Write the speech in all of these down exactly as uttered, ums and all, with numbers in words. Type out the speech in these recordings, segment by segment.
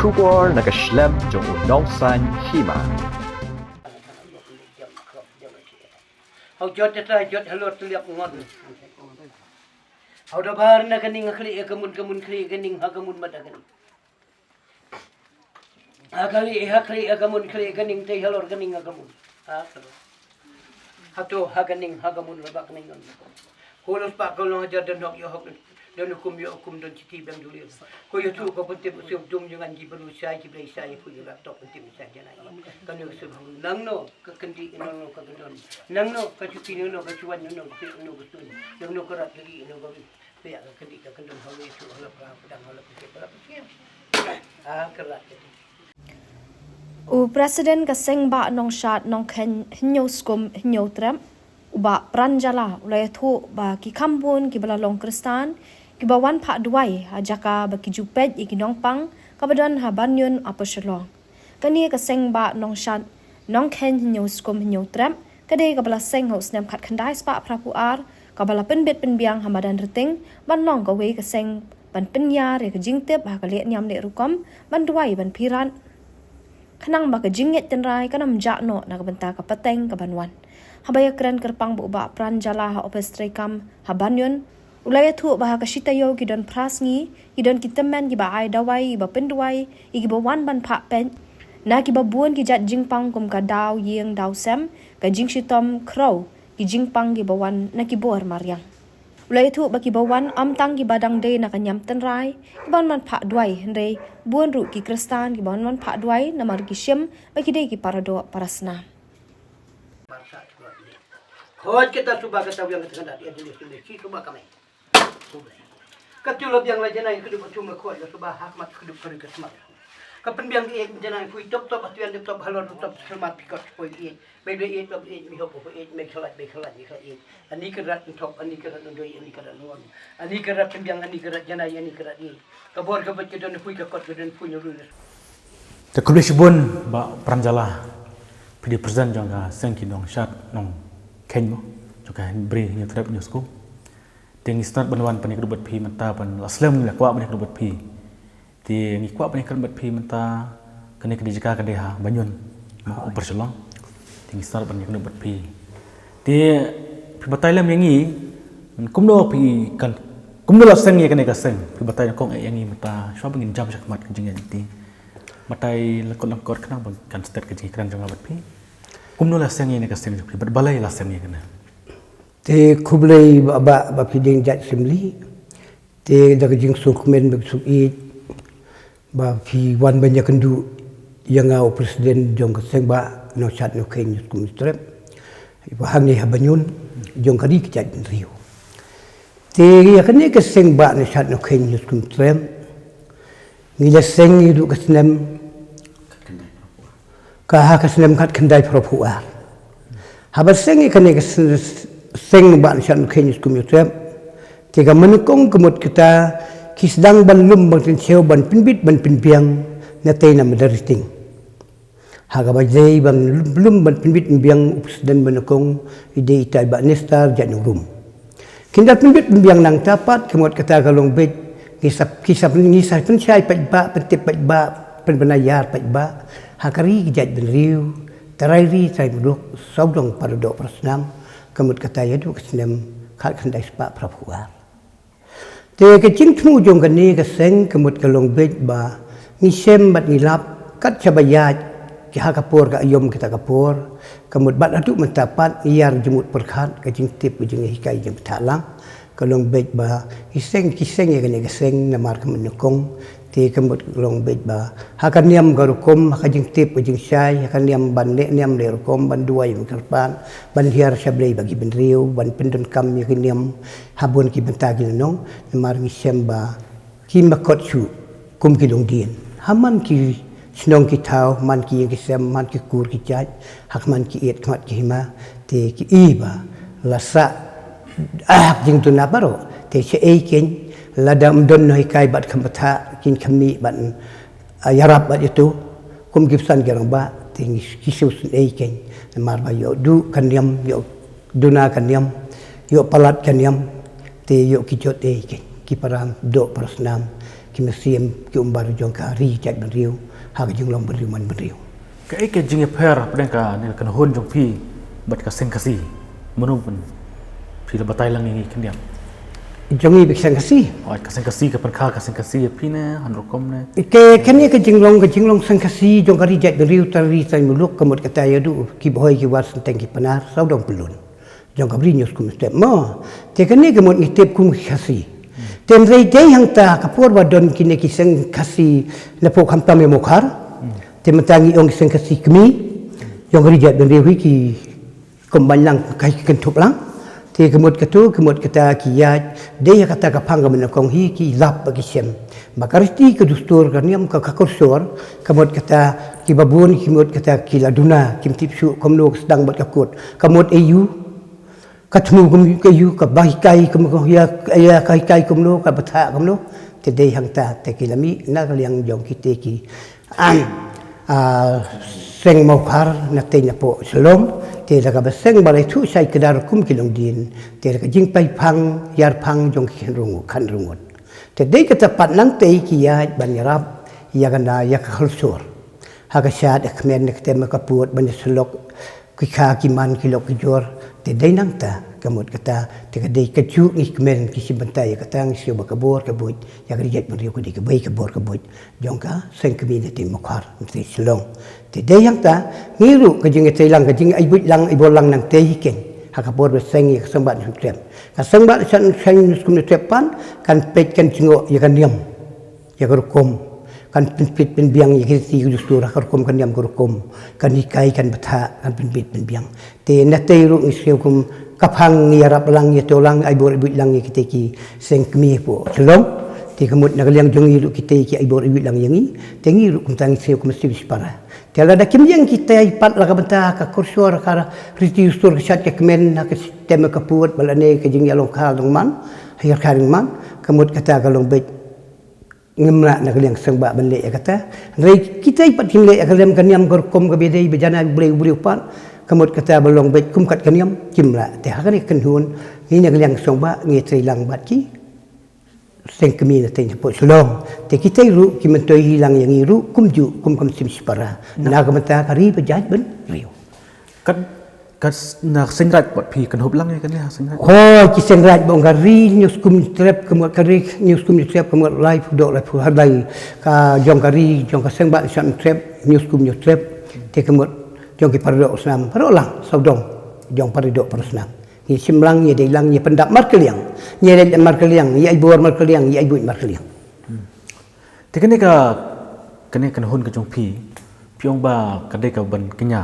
Khubor na ka shlem jong u nongsan hima. Hau jot jata jot halor tliap ngon. Hau dabar na kaning khli e kamun kamun khli kaning ha kamun mata kaning. Ha khli e ha khli e kamun khli kaning tei halor kaning ha kamun. Ha khli. Hato ha kaning ha kamun labak ning ngon. Ko los pa ko long hajar don hok yo hok. Don hukum yo hukum don chiti bang dulir. Ko yo tu ko pun tip usium dum jangan ji beru sai ji blai sai ku yo laptop pun tip sai janai. Kan yo usium nang no ka kendi nang no ka gendon. Nang no ka chuti nang no ka chuan nang no ka tip nang no ka sun. Nang no ka rat lagi nang no ka wi. Pia ka kendi ka gendon ha wi tu ha lap ka pedang ha lap ka pedang. Ah ka rat kendi. U President ka Seng Bah Nongshad Nongkhein Hynñiewskum Hynñiewtrep, u Bah Pran Jala, u la ïathuh ba ki kham bun kiba la long Khristan kiba wan phah duwai ha jaka ba ki ju peit ïa ki nongpang kaba don ha Banyun, Upper Shillong. Kane ka Seng Bah Nongshad Nongkhein Hynñiewskum Hynñiewtrep ka dei kaba la seng ha u snem khatkhyndai spah phraphew ar, kaba la pynbit pynbiang ha madan Rting ban long kawei ka seng ban pynïar ïa ka jingtip ha ka leh niam leh rukom ban duwai ban pyrshah khnang ba ka jingngeit tynrai kan ym jah noh na ka bynta ka pateng kaban wan. Haba ïakren kyrpang bad u Bah Pran Jala ha ophis treikam ha Banyun, u la ïathuh ba ha ka shi taïew ki don phra sngi ki don ki tymmen kiba ai dawai, kiba pynduwai ïa kiba wan ban phah peit na kiba bun ki jait jingpang kum ka daw ïing daw sem, ka jingshitom khrew, ki jingpang kiba wan na ki bor mariang. U la ïathuh ba kiba wan ym tang kiba dang dei na ka niam tynrai kiba wan ban phah duwai, hynrei bun ruh ki Khristan kiba wan ban phah duwai namar ki shim ba ki dei ki paradoh parasnam. Khot kita suba kata wiang kata kata dia dulu sini si suba kami. Ka tu la biang la janai ka dup atum la khot la suba hak mat ka dup ka dup ka smat. Ka pynbiang ïeit janai pui top top atuan top top halor top smat pikot pui ïeit. Bai bai ïeit top ïeit mi hok pui ïeit mai khalat bai khalat mi khalat ïeit. Ani ka rat top ani ka rat ndoi ani ka rat ngon. Ani ka rat pynbiang ani ka rat janai ani ka rat ïeit. Ka bor ka bait ka don pui ka kot ka don pui nuru. Te khublei shibun Bah Pran Jala, phi dei president jong ka seng ki nongshad nongkhein mo, jong ka Bri Hynñiewtrep Hynñiewskum. Te ngi sngewtynnat ban wan ban ïakynduh bad phi mynta, ban la slem ngi la kwah ban ïakynduh bad phi. Te ngi kwah ban ïakynduh bad phi mynta, kane ka dei jaka ka dei ha Banyun mo, Upper Shillong. Te ngi sngewtynnat ban ïakynduh bad phi. Te phi batai lem ïa ngi kumno phi kan, kumno la seng ïa kane ka seng, phi batai nyngkong ïa ngi mynta shuwa ba ngin jam shakhmat ka jingïaid lynti. Batai lyngkot lyngkot khnang ba kan stet ka jingïakren jong nga bad phi. Kumno la seng ïa kane ka seng jong phi bad balei la seng ïa kane? Te khublei ba ba ba phi deng jait symli. Te da ka jingsngewkmen ba suk ïeit ba phi wan ban ïakynduh ïa nga u president jong ka Seng Bah Nongshad Nongkhein Hynñiewskum Hynñiewtrep ba hangne ha Banyun jong ka ri ka jaitbynriew. Te ïa kane ka Seng Bah Nongshad Nongkhein Hynñiewskum Hynñiewtrep ngi la seng ïa u ka snem, ka ha ka snem khatkhyndai phraphew ar. Haba seng ïa kane ka seng Bah Nongshad Nongkhein Hynñiewskum Hynñiewtrep, te ka mynnyngkong ka mut kata ki sdang ban lum ban tynsew ban pynbit ban pynbiang na tei na madan Rting. Ha kaba dei ban lum ban pynbit pynbiang u president mynnyngkong i dei itai Bah Nestor Jaitnongrum. Kin da pynbit pynbiang nangta pat ka mut kata ka long beit ngi sa, ngi sa, ngi sa pynshai paidbah, pyntip paidbah, pynbna ïar paidbah ha ka ri ka jaitbynriew, trai ri trai muluk, sawdong paradoh parasnam, ka mut kata ïa u ka snem khatkhyndai spah phraphew ar. Te ka jingthmu jong kane ka seng ka mut ka long beit ba ngi shem bad ngi lap kat shaba ïaid ki ha ka por ka aïom kita ka por, ka mut bad haduh mynta pat ngi ïar jingmut pyrkhat ka jingtip ka jinghikai jingpyrthat lang. Ka long beit ba ngi seng ki seng ïa kane ka seng namar ka mynnyngkong. Te ka mut ka long beit ba ha ka niam ka rukom, ha ka jingtip ka jingshai, ha ka niam ban leh niam leh rukom, ban duwai ban kyrpad, ban hiar sha Blei bad ki bynriew, ban pyndonkam ïa ki niam ha bun ki bynta ki lynnong, namar ngi shem ba ki makot shuh kum ki longdien. Ha man ki shnong ki thaw, man ki ïing ki sem, man ki kur ki jait, ha man ki ïit khmat ki hima, te ki i ba la sah, ah, jingduna baroh, te shaei kein, lada ym don nonghikai bad kham bthah, kin kham mih bad, ah, ïarap bad ïathuh, kum ki bsan ki rangbah, te ngi ki shu sngewsynei kein, namar ba ïoh duh ka niam, ïoh duna ka niam, ïoh palat ka niam, te ïoh ki jot ei kein, ki para doh para snam, ki mynsiem ki umbar jong ka ri jait bynriew ha ka jinglong bynriew man bynriew. Kaei ka jingïapher hapdeng kane ka kynhun jong phi bad ka Seng Khasi? Mano ban phi la batai lang ïa ngi khyndiat? Jong ngi bad ka Seng Khasi. Oh, ka Seng Khasi ka pynkha ka Seng Khasi ïa phi ne, hynrei rukom ne? Ka kane ka jinglong, ka jinglong Seng Khasi jong ka ri jait bynriew tang ri tang muluk, ka mut kata ïa u ki bhoi ki war synteng ki Pnar, sawdong pyllun jong ka Bri Hynñiewskum Hynñiewtrep mo. Te kane ka mut ngi tip kum ki Khasi. Te hynrei dei hangta ka por ba don kine ki Seng Khasi na pdeng khamtam ïa Mawkhar. Te mynta ngi ong ki Seng Khasi kmie jong ka ri jait bynriew hi ki kynmaw lang, ka ki kynthup lang. Te ka mut katu, ka mut kata ki ïaid, dei ha kata ka phang ka mynnyngkong hi ki lap bad ki shem. Ba ka riti ka dustur ka niam ka, ka culture, ka mut kata kiba bun, ka mut kata ki la duna, kim tip shuh kumno ka sdang bad ka kut. Ka mut aïu, ka thmu kum aïu, ka ba hikai kumno, ïa, ïa ka hikai kumno, ka bthah kumno. Te dei hangta, te ki la mih na ka liang jong kite ki, ah, ah, Seng Mawkhar na tei na pdeng Shillong, te la kaba seng ba la ïathuh shai kdar kum ki longdien, te la ka jingpaiphang, ïarphang jong ki khyndai ryngut, khyndai ryngut. Te dei kata pat nangtei ki ïaid ban ïarap ïa kane ïa ka culture. Ha ka shad, ha ka kmen, ha ka tem, ha ka pud, ban ïasyllok ki kha ki man, ki lok ki jor. Te dei nangta, ka mut kata, te ka dei kajuh ngi kmen, ki shim bynta ïa kata, ngi sngew ba ka bor ka buit ïa ka ri jait bynriew, ka dei kawei ka bor ka buit jong ka Seng Kmie na tei Mawkhar na tei Shillong. Te dei hangta, ngi ruh ka jingïatreilang, ka jingai buit lang, ai bor lang nangtei hi keiñ. Ha ka por ba seng ïa ka Seng Bah Hynñiewtrep. Ka Seng Bah Hynñiewtrep, Hynñiewskum Hynñiewtrep pat kan peit, kan jngoh ïa ka niam, ïa ka rukom, kan pynpeit pynbiang ïa ki riti ki dustur ha ka rukom ka niam ka rukom, kan hikai, kan bthah, kan pynpeit pynbiang. Te na tei ruh ngi sngew kum ka phang ngi ïarap lang, ïatreilang, ai bor ai buit lang ïa kite ki Seng Kmie pdeng Shillong. Te ka mut na ka liang jong ngi ruh kite ki ai bor ai buit lang ïa ngi. Te ngi ruh kumta ngi sngew kum shipara. Te lada kim ïeng kitai pat la ka bynta ka culture, ka riti dustur, ka shad ka kmen, ha ka tem ka pud, ba lane ka jingïalong ka dang man, ha ïa ka dang man, ka mut kata ka long beit ngim lah na ka liang Seng Bah ban leh ïa kata. Hynrei kitai pat kim leh ïa ka lem ka niam ka rukom kaba dei ba janai U Blei U briew pat, ka mut kata ba long beit kum kat ka niam, kim lah. Te ha kane ka kynhun ngi na ka liang Seng Bah ngi treilang bad ki Seng Kmie na tei na pdeng Shillong. Te kitai ruh ki myntoi hi lang ïa ngi ruh kumjuh kum ka mynsiem shipara. Na ka bynta ka ri bad jait bynriew. Kat, kat na Seng Raij pat phi kynhun lang ïa kane ha Seng Raij? Hooid, ki Seng Raij ba ong ka Ri Hynñiewskum Hynñiewtrep, ka mut ka Ri Hynñiewskum Hynñiewtrep, ka mut laiphew doh, laiphew hadai, ka jong ka ri, jong ka Seng Bah Hynñiewskum Hynñiewtrep, Hynñiewskum Hynñiewtrep. Te ka mut jong ki para doh para snam, para doh lang, sawdong, jong para doh para snam. Ngi shim lang, ngi dei lang, ngi pyndap markylliang, ngi leit markylliang, ngi ai bor markylliang, ngi ai buit markylliang. Hmm. Te kane ka, kane ka kynhun ka jong phi, phi ong ba ka dei ka ban kñia.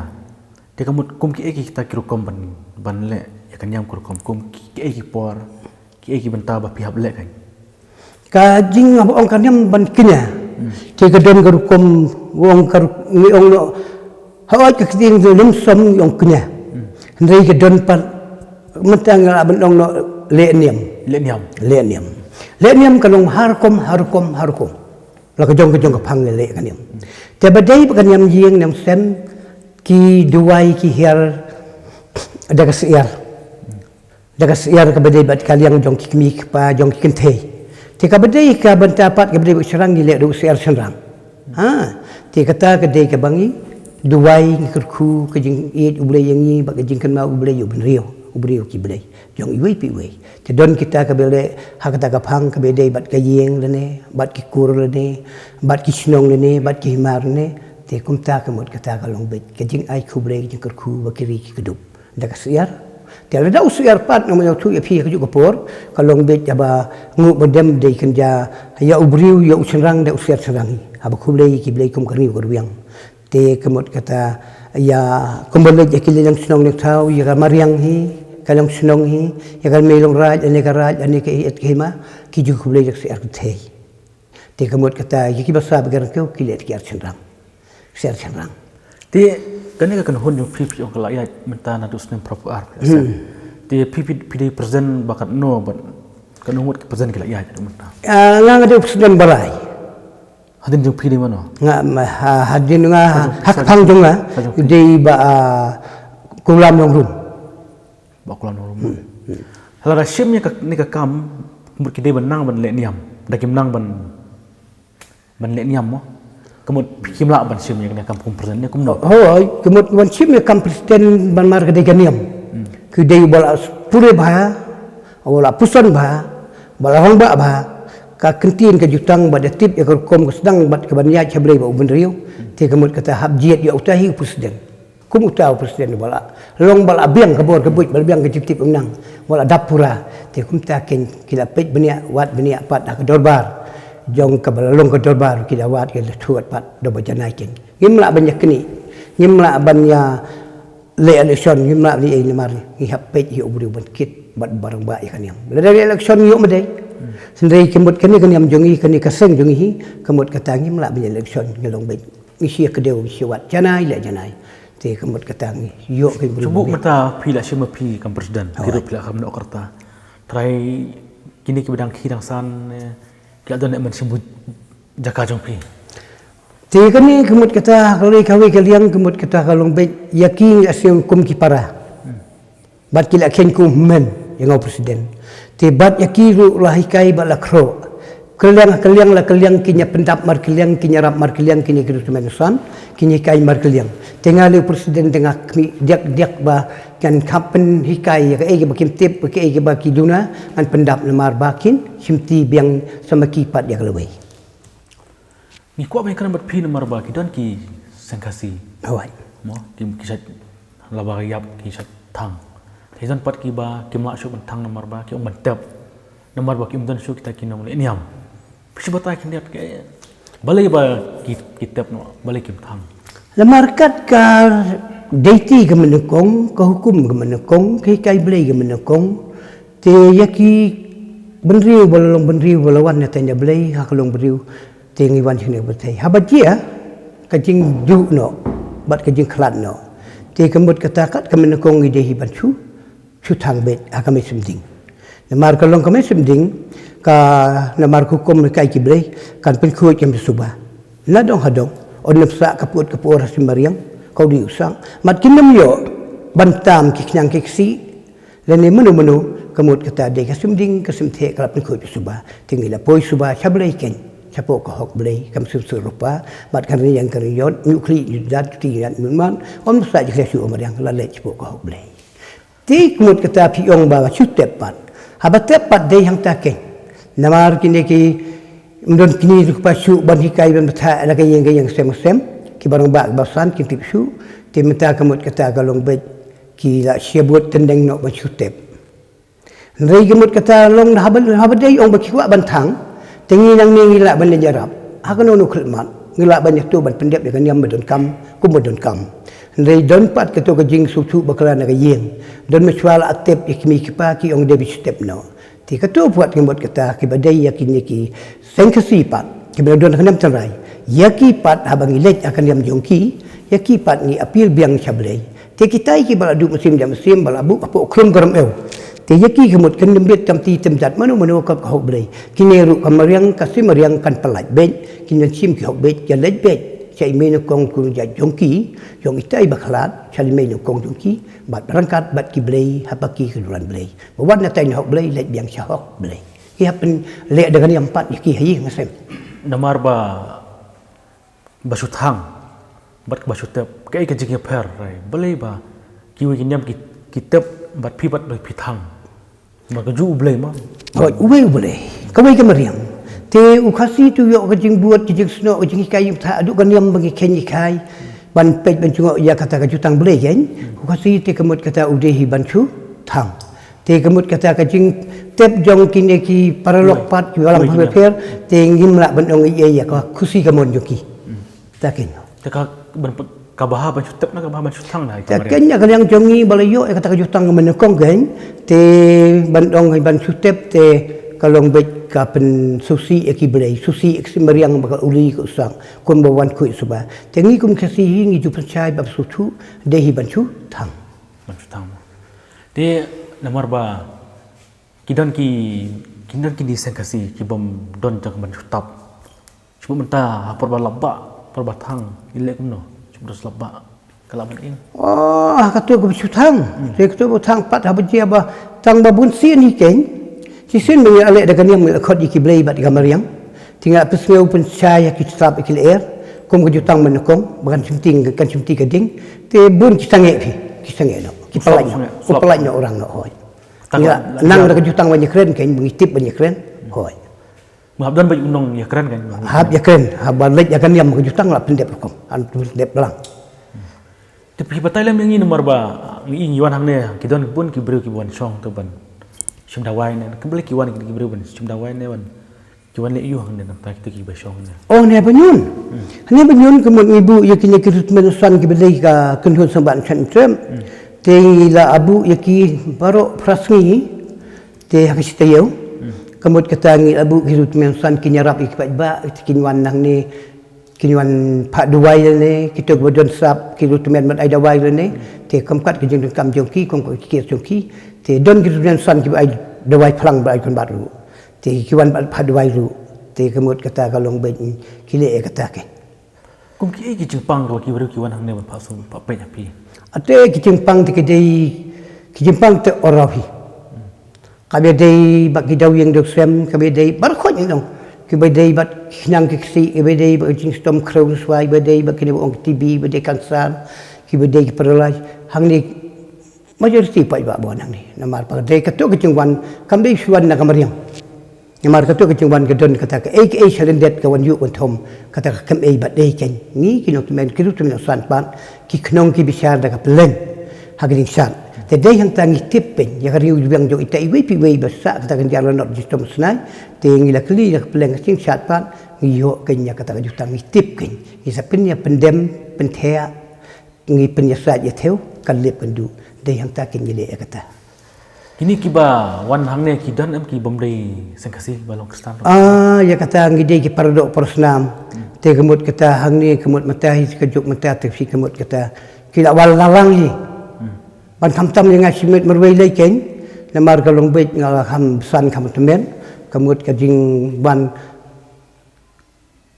Te ka mut kum kiei kita ki rukom ban, ban leh ïa ka niam ka rukom, kum ki, kiei ki por, kiei ki bynta ba phi hap leh kein? Ka jing haba ong ka niam ban kñia. Hmm. Te ka don ka rukom, ong ka ruk-, ngi ong noh, hooid ka ktien ka lum som ngi ong kñia. Hmm. Hynrei ka don pat, mynta nga lah ban ong noh leh niam. Leh niam. Leh niam. Leh niam ka long ha rukom, ha rukom, ha rukom. La ka jong ka jong ka phang leh ka niam. Te ba dei ba ka niam ïing niam sem, ki duwai ki hiar da ka syiar. Da ka syiar kaba dei bad ka liang jong ki kmie ki kpa jong ki kynthei. Te kaba dei ka bynta pat kaba dei bad shynrang ngi leh da u syiar shynrang. Ha, te kata ka dei kaba ngi duwai, ngi kyrkhu ka jingïeit U Blei ïa ngi bad ka jingkynmaw U Blei ïa u bynriew, u briew ki blei jong iwei pa iwei. Te don kita kaba leh ha kata ka phang kaba dei bad ka ïing lane, bad ki kur lane, bad ki shnong lane, bad ki hima lane. Te kumta ka mut kata ka long beit ka jingai khublei, ka jingkyrkhu ba ki ri ki kdup da ka syiar. Te lada u syiar pat, nga ong ïathuh ïa phi ha kajuh ka por, ka long beit haba nguh ba dem dei kynja ïa u briew, ïa u shynrang da u syiar shynrang hi. Haba khublei ki blei kum ka rngiew ka rwiang. Te ka mut kata ïa kumba leit ïa ki liang shnong liang thaw, ïa ka mariang hi, ka liang shnong hi, ïa ka mei long raid, ane ka raid, ane ka ïeit ka hima, ki ju khublei da ka syiar kynthei. Te ka mut kata ïa ki basa ba ki rangkiew ki leh da ki ar shynrang. Syiar shynrang. Te kane ka kynhun jong phi phi ong ka la ïaid mynta naduh snem phra phew ar. Hmm. Te phi phi phi dei president ba katno bad katno ngut ki president ki la ïaid mynta? Ah, nga nga dei president ba lai. Hadien jong phi dei mano? Nga ma, ha, hadien nga ha ka phang jong nga dei Bah, ah, Kulam Nongrum. Bah Kulam Nongrum. Hmm, hmm. Lada shim ïa kane ka kam, mut ki dei ban nang ban leh niam, da kim nang ban ban leh niam mo. Ka mut phi kim lah ban shim ïa kane kam kum president ne kumno? Hooid, ka mut ban shim ïa kam president ban mar ka dei ka niam. Ki dei ba la pure bha, ba la puson bha, ba la rangbah bha, ka kyntien ka jutang bad da tip ïa ka rukom ka sdang bad ka ban ïaid sha Blei bad u bynriew. Te ka mut kata hap jied ïa uta hi u president. Kum uta u president ba la long ba la biang ka bor ka buit, ba la biang ka jingtip umnang, ba la dap pura. Te kumta kin ki la peit bniah, wad bniah pat ha ka dorbar jong ka ba la long ka dorbar, ki la wad ki la thuh pat da ba janai kin. Ngim lah ban ïa knieh, ngim lah ban ïa leh election, ngim lah ban ïa namar ngi hap peit ïa u briew ban kit bad ba rangbah ïa ka niam. Lada leh election ngi ïoh ma dei. Hynrei ka mut kane ka niam jong ngi, kane ka seng jong ngi hi, ka mut kata ngim lah ban ïa election, ngi long beit. Ngi shu ïa kdew, ngi shu wad janai leh janai. Te ka mut kata ngi ïoh ka briew. Shu buh mynta phi la shim ma phi kam president, phi ruh phi la kham noh ka rta. Trai kine ki ba dang khie dang san, eh, ki la don ne man shim buh jaka jong phi. Te kane ka mut kata ka lei kawei ka liang, ka mut kata ka long beit ïa ki ngi la shim kum ki para. Bad ki la kheiñ kum hynmen ïa nga u president. Te bad ïa ki ruh la hikai bad la khroh. Ka liang ka liang la ka liang, kin ïa pyndap mar ka liang, kin ïarap mar ka liang, kine ki ruh tymmen san, kin ïa hikai mar ka liang. Te nga lei u president te nga khmih diak diak ba kan kham pynhikai ïa kaei ba kim tip, kaei ba ki duna, ngan pyndap namar ba kin shim ti biang sa ma ki pat ïa ka lawei. Ngi kwah ban ïakren bad phi namar ba ki don ki seng Khasi. Hooid. Mo, ki, ki shait laba ïap, ki shait thang. Te don pat kiba kim lah shuh ban thang namar ba ki ong ban tep. Namar ba kim don shuh kita ki nongleh niam. Phi shu batai khyndiat ke balei ba ki, ki tep noh, balei kim thang. Namar kat ka deiti ka mynnyngkong, ka hukum ka mynnyngkong, ka hikai Blei ka mynnyngkong. Te ïa ki bynriew ba la long bynriew ba la wan na teng ïa Blei ha ka long bynriew. Te ngi wan shane ba tei haba jia ka jingduh noh bad ka jingkhlad noh. Te ka mut kata kat ka mynnyngkong ngi dei hi ban shu, shu thang beit ha ka mei shymding. Namar ka long ka mei shymding, ka namar ka hukum hikai ki Blei kan pynkhuid kam suba. Na dong ha dong, ym sah ka put ka por ha shim mariang, ka u dei u sang. Mat kin ym ïoh ban tam ki khñiang ki ksih. Lane mano mano, ka mut kata dei ka shymding ka shymtheh ka la pynkhuid suba. Te ngi la poi suba sha Blei kein, shapoh ka hok Blei, kam shym shu rupa, bad kan ri ïang kan ri ïot, ngi u khlieh ngi u dat, ti ngi u dat, ngi u man, ym sah jingkhlieh shuh u mariang, la leit shapoh ka hok Blei. Te ka mut kata phi ong ba shu tep pat. Haba tep pat dei hangta kein. Namar kine ki ym don kine ruh kpa shuh ban hikai ban batai la ka ïing ka ïing sem sem, kiba rangbah kiba san kim tip shuh. Te mynta ka mut kata ka long beit ki la shia bud tyndeng noh ban shu tep. Hynrei ka mut kata long haba, haba dei ong ba ki kwah ban thang, te ngi nangne ngi lah ban leit ïarap. Ha kano kano ka lyndet ngi lah ban ïathuh ban pyndep ïa ka niam ba donkam, kum ba donkam. Hynrei don pat kato ka jingsngewthuh bakla na ka ïing. Don mynshuwa la tep ïa ki mei ki pa ki ong dei ba shu tep noh. Te kato pat ka mut kata kiba dei ïa kine ki seng Khasi pat, kiba la don ha ka niam tynrai. Ïa ki pat haba ngi leit ha ka niam jong ki, ïa ki pat ngi appeal biang sha Blei. Te kita kiba la duh mynsiem ïa mynsiem ba la buh hapoh khlem ka rem ew. Te ïa ki ka mut kan ym bit tam ti tam jat mano mano ka hok Blei. Kine ruh ka mariang ka shim mariang kan pyllait beit, kin ym shim ki hok beit, ïa leit beit sha i mei nyngkong kynja jong ki, jong itai ba khlad, sha i mei nyngkong jong ki, bad ryngkat bad ki Blei, ha ba ki ka dulan Blei. Ba wat na tai na hok Blei, leit biang sha hok Blei. Ki hap pynleh da ka niam pat ïa ki ha ïing ha sem. Namar ba, ba shu thang bad ba shu tep, kaei ka jingïapher, eh, balei ba kiwei ki niam ki, ki tep bad phi bad ba phi thang. Ba ka ju U Blei ma. Hooid, uwei U Blei. Kawei ka mariang. Te u Khasi te u ïoh ka jingbud, ka jingsnoh, ka jinghikai, ïa ka mut haduh ka niam ba ngi kheiñ ngi hikai. Ban peit ban jngoh ïa kata ka jutang Blei kein. U Khasi te ka mut kata u dei hi ban shu thang. Te ka mut kata ka jingtep jong kine ki paralok pat ki balang pher pher, te ngim lah ban ong ei ei ïa ka khusi ka mon jong ki. Ta kein. Te ka ban, ka bha ban shu tep na ka bha ban shu thang na. Ta kein, ïa ka liang jong ngi ba la ïoh ïa kata ka jutang ka mynnyngkong kein. Te ban ong ban shu tep te ka long beit ka pynsngewsih ïa ki Blei, sngewsih ïa ki mariang ba ka u Blei ka u sang. Kumba wan khuid suba. Te ngi kum Khasi hi ngi ju pynshai ba sngewthuh dei hi ban shu thang. Ban shu thang. Te namar ba ki don ki, ki don kine seng Khasi ki bym don jingmut ban shu tap. Shu mynta ha por ba lap bah, por ba thang, i leh kumno. Shu mynta shu lap bah, ka lah ban ing. Oh, ha kato ka ba shu thang. Te kato ba thang pat haba jia ba tang ba bun sien hi kein. Shisien ba ngi la leh da ka niam ngi la khot ïa ki Blei bad ka mariang. Te nga la pynsngew pynshai ha ki slap ki lyer, kum ka jutang mynnyngkong, ba kan shimti, kan shimti ka ding, te bun ki sangeh phi, ki sangeh noh, ki pynlait noh, ki pynlait noh orang noh, hooid. Te nga la nang da ka jutang ban ïakren, kan ba ngi tip ban ïakren, hooid. Nga hap don ba u nongïakren kan. Hap ïakren, hap ba leit ïa ka niam ka jutang la pyndep rukom, la pyndep balang. Te phi batai lem ïa ngi namar ba ngi wan hangne ki don bun ki briew ki wan shong te ban shim dawai ne. Kumba lei ki wan ki briew ban shim dawai ne ban ki wan leh ïa u hangne namar kita kiba shong ne. Oh, ne ba ñiun. Ne ba ñiun ka mut ngi buh ïa kine ki recruitment san kiba dei ka kynhun sngewbha shen shem. Te ngi la buh ïa ki baroh phra sngi. Te ha ka shi taïew. Ka mut kata ngi la buh ki recruitment san kin ïarap ïa ki paidbah, te kin wan nangne, kin wan phah dawai lane, kito kiba don sap ki recruitment ban ai dawai lane. Te kum kat ka jingdonkam jong ki, kum kat ka jingdonkam jong ki. Te don ki recruitment san kiba ai dawai phlang ba ai kon bat ruh. Te ki wan bat phah dawai ruh. Te ka mut kata ka long beit ki leh ïa kata ke. Kum kiei ki jingpang kaba ki briew ki wan hangne ban phah sum phah peit ha phi? Ate ki jingpang te ki dei, ki jingpang te orohi. Kaba dei bad ki daw ïing daw sem, kaba dei bad khot ngi nong. Kiba dei bad ki khnang ki ksih, kiba dei bad ki jingshitom khrew swai, kiba dei bad kine ba ong ki T B, kiba dei cancer, kiba dei ki paralyze. Hangne majority paidbah ba wan hangne. Namar ba dei kato ka jingwan kam dei shu wan na ka mariang. Namar kato ka jingwan ka don kata kaei kaei shalyndet ka wan ïuh wan thom kata ka kam ei bad dei kein. Ngi ki nongtymmen ki ruh tymmen san pat ki khnong ki bishar da ka pylleng ha ka ding shat. Te dei hangta ngi tip pyn ïa ka ri u biang jong ita iwei pa iwei ba sah kata ka jingïalanot jingshitom snai. Te ngi la kylli da ka pylleng ka jingshat pat ngi ïoh kein ïa kata ka jutang ngi tip kein. Ngi sa pyn ïa pyndem pynthiah. Ngi pynïasaid ïa thew kan lip kan duh dei hangta kin ngi leh ïa kata. Kine kiba wan hangne ki don em ki bym dei seng Khasi ba long Khristan? Ah, ïa kata ngi dei ki paradoh parasnam. Te ka mut kata hangne ka mut mynta hi ka juk mynta te phi ka mut kata ki la wan lang lang hi. Ban tam tam ïa nga shi miet marwei lei kein namar ka long beit nga la kham san kham tymmen ka mut ka jingwan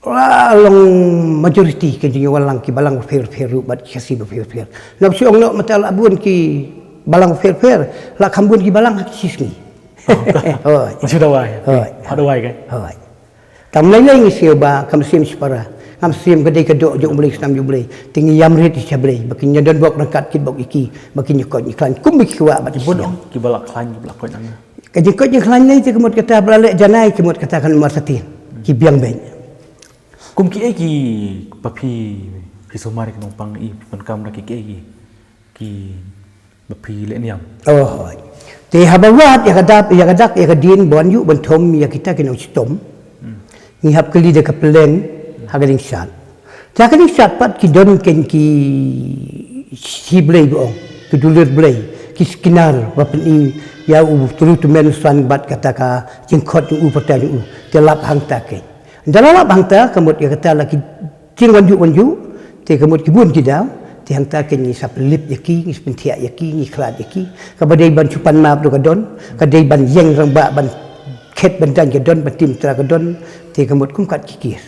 la long majority ka jingwan lang ki balang pher pher ruh bad ki Khasi ba pher pher. Naba shu ong noh mynta la bun ki balang pher pher la kham bun ki balang ha ki shi sngi. Hooid. Masih dawai. Hooid. Ha dawai kan? Hooid. Tam lei lei ngi siew ba kam siem shipara. Ngam siem ka dei ka doh jong U Blei snam jong U Blei. Te ngi ïam rit sha Blei ba kin ïa don bok rangkat kit bok ïa ki ba kin ïa koit ïa khlaiñ kum ba ki kwah bad ki bun ong ki ba la khlaiñ ki ba la koit nang. Ka jingkoit jingkhlaiñ lei te ka mut kata ba la leh janai ka mut kata kan mar satin ki biang beiñ. Kum kiei ki ba phi phi sumar ki nongpang i phi pyndonkam da ki kiei ki ki ba phi leh niam. Oh, hooid. Te haba wad ïa ka dap ïa ka dak ïa ka dien ban ïuh ban thom ïa kita ki nongshitom. Ngi hap kylli da ka pylleng ha ka ding shat. Te ha ka ding shat pat ki don kein ki shi Blei ba ong ki dulir Blei ki skinar ba pyni ïa u tru tymmen san bad kata ka jingkhot jong u pyrta jong u te lap hangta kein. Da la lap hangta ka mut ïa kata la ki jingwan ïuh wan ïuh te ka mut ki bun ki daw te hangta kein ngi sa pynlip ïa ki ngi sa pynthiah ïa ki ngi khlad ïa ki kaba dei ban shu pan map ruh ka don ka dei ban ïeng rangbah ban khet ban daiñ ka don ban tim tra ka don te ka mut kum kat ki kis.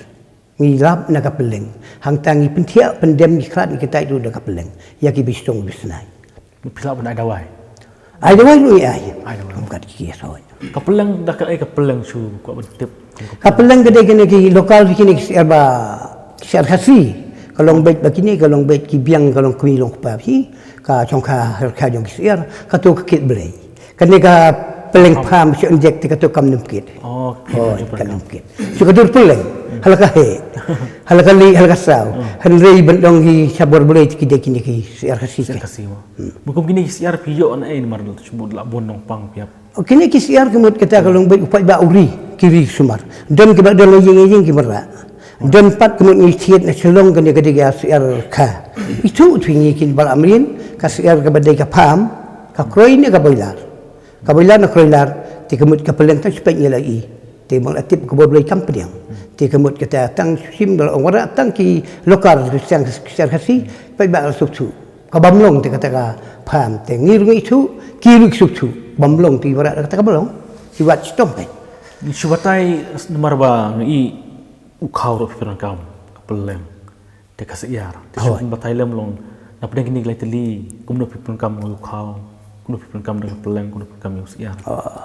Ngi lap na ka pylleng. Hangta ngi pynthiah pyndem ngi khlad ngi kyntait ruh da ka pylleng. Ïa ki ba sdang ba snai. Phi lah ban ai dawai. Ai dawai ruh ngi ai. Ai dawai. Kum kat ki kis hooid. Ka pylleng da ka ai ka pylleng shu kwah ban tip. Ka pylleng ka dei kine ki local phi kine ki syiar ba ki syiar Khasi. Ka long beit ba kine ka long beit ki biang ka long kmie long kpa phi. Ka chong ka her ka jong ki syiar ka to ka kit Blei. Kane ka pylleng pham shu inject te ka to kam nym kit. Oh, oh, kam nym kit. Shu ka dur pylleng. Hala ka he. Hala ka li hala ka saw. Hynrei ban dong hi sha bor Blei te ki dei kine ki syiar Khasi. Syiar Khasi mo. Bukum kine ki syiar phi ïoh na ei namar shu bud la bun nongpang phi hap. Kine ki syiar ka mut kata ka long beit u paidbah u ri ki ri sumar. Don kiba don la ïing ïing ki mara. Don pat ka mut ngi thied na Shillong kane ka dei ka syiar kha. Itu tu ngi kin bal amrin ka syiar kaba dei ka pham ka kroi ne ka boiler. Ka boiler na kroiler te ka mut ka pylleng tang shipek ngi la i. Te bang la tip ka bor Blei kam pdiang. Te ka mut kata tang shim da la ong wara tang ki lokar ki syiar Khasi paidbah la suk thu. Ka bam long te kata ka pham te ngi ruh ngi thu ki ruh ki suk thu bam long te wara kata ka bam long ki wat shitom peit. Shu batai namar ba ngi i u khaw ruh phi pyndonkam ka pylleng te ka syiar te shu batai lem long na pdeng kine ki lai tylli kumno phi pyndonkam u khaw kumno phi pyndonkam da ka pylleng kumno phi pyndonkam u syiar.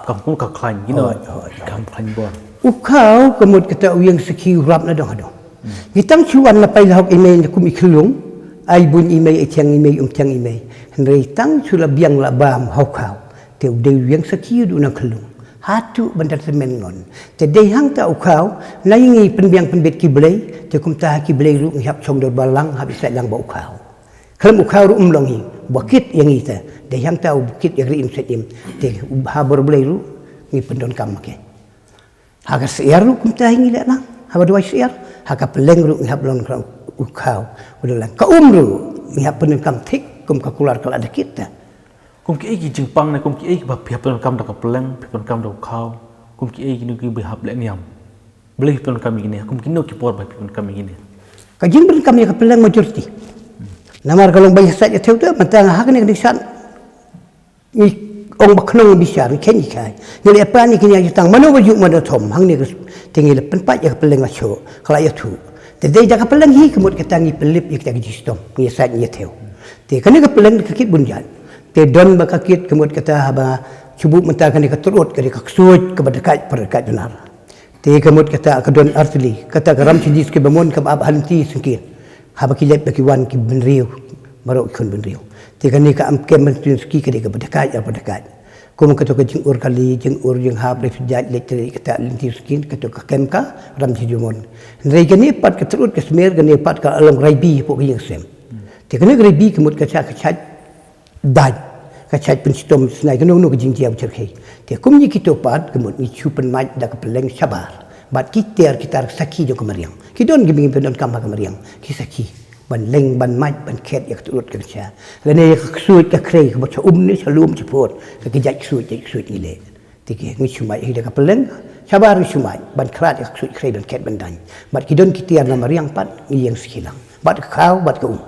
Kam kumno ka khlaiñ kino kam khlaiñ bor. U khaw ka mut kata u ïeng sakhi u rap na dong ha dong. Ngi tang shu wan la paidbah hok i mei na kum i khyllung, ai bun i mei, ai thiang i mei, um thiang i mei. Hynrei tang shu la biang la bam ha u khaw. Te u dei u ïeng sakhi u dei u nongkhyllung. Hato ban da tymmen ngon. Te dei hangta u khaw, na ïa ngi pynbiang pynbit ki blei, te kumta ha ki blei ruh ngi hap shong dor balang, hap ïasaid lang bad u khaw. Khlem u khaw ruh um long hi, ba kit ïa ngi te. Dei hangta u kit ïa ka ri im sait im. Te ha bor blei ruh ngi pyndonkam ma ki. Ha ka syiar ruh kumta hi ngi leh lang. Haba duwai syiar, ha ka pylleng ruh ngi hap long u khaw. U dei lang ka um ruh ngi hap pyndonkam thik kum ka kular ka la da kit te. Kum kiei ki jingpang ne kum kiei kiba phi hap pyndonkam da ka pylleng, phi pyndonkam da u khaw, kum kiei kino kiba hap leh niam. Balei phi pyndonkam ïa kine, kum kino ki por ba phi pyndonkam ïa kine. Ka jingpyndonkam ïa ka pylleng majority. Namar ka long ba ïasaid ïathew te, mynta ha kane ka dei san. Ngi ong ba khnong bishar, ngi khein ngi khai. Ngi leh plan ïa kine ïa tang mano ba juk mano thom, hangne ka te ngi la pynpait ïa ka pylleng la shoh, ka la ïathuh. Te dei da ka pylleng hi ka mut kata ngi pynlip ïa kita ki jingshitom, ngi ïasaid ngi ïathew. Te kane ka pylleng ka kit bun jait. Te don ba ka kit ka mut kata haba shu buh mynta kane ka trud ka dei ka ksuid kaba dakaid pyrkhat donar. Te ka mut kata ka don artylli, kata ka ram shidi skin ba mon kaba ap ha lynti syngkien. Haba ki leit ba ki wan ki bynriew, baroh ki khun bynriew. Te kane ka am kem ban skin ka dei kaba dakaid, kaba dakaid. Kum kato ka jingur kali, jingur jinghap, leit shu jait, leit trei kata lynti syngkien, kato ka kem ka ram shidi ba mon. Hynrei kane pat ka trud ka smer, kane pat ka long raibi hapoh ka ïing ka sem. Te kane ka raibi ka mut ka shah ka shah dait, ka shait pynshitom snai kano kano ka jingjia u cherkhei. Te kum ngi kito pat ka mut ngi shu pynmait da ka pylleng shabar. Bad ki tiar ki tar sakhi jong ka mariang. Ki don kiba ngi pyndonkam ha ka mariang. Ki sakhi. Ban leng, ban mait, ban khet ïa ka trud ka sha. Lane ïa ka ksuid ka khrei, kaba sha um ne sha lum sha phot. Ka ki jait ksuid, jait ksuid ngi leh. Te ki ngi shu mait hi da ka pylleng. Shabar ngi shu mait. Ban khlad ïa ka ksuid khrei, ban khet, ban daiñ. Bad ki don ki tiar na mariang pat, ngi ïeng sakhi lang. Bad ka khaw, bad ka um.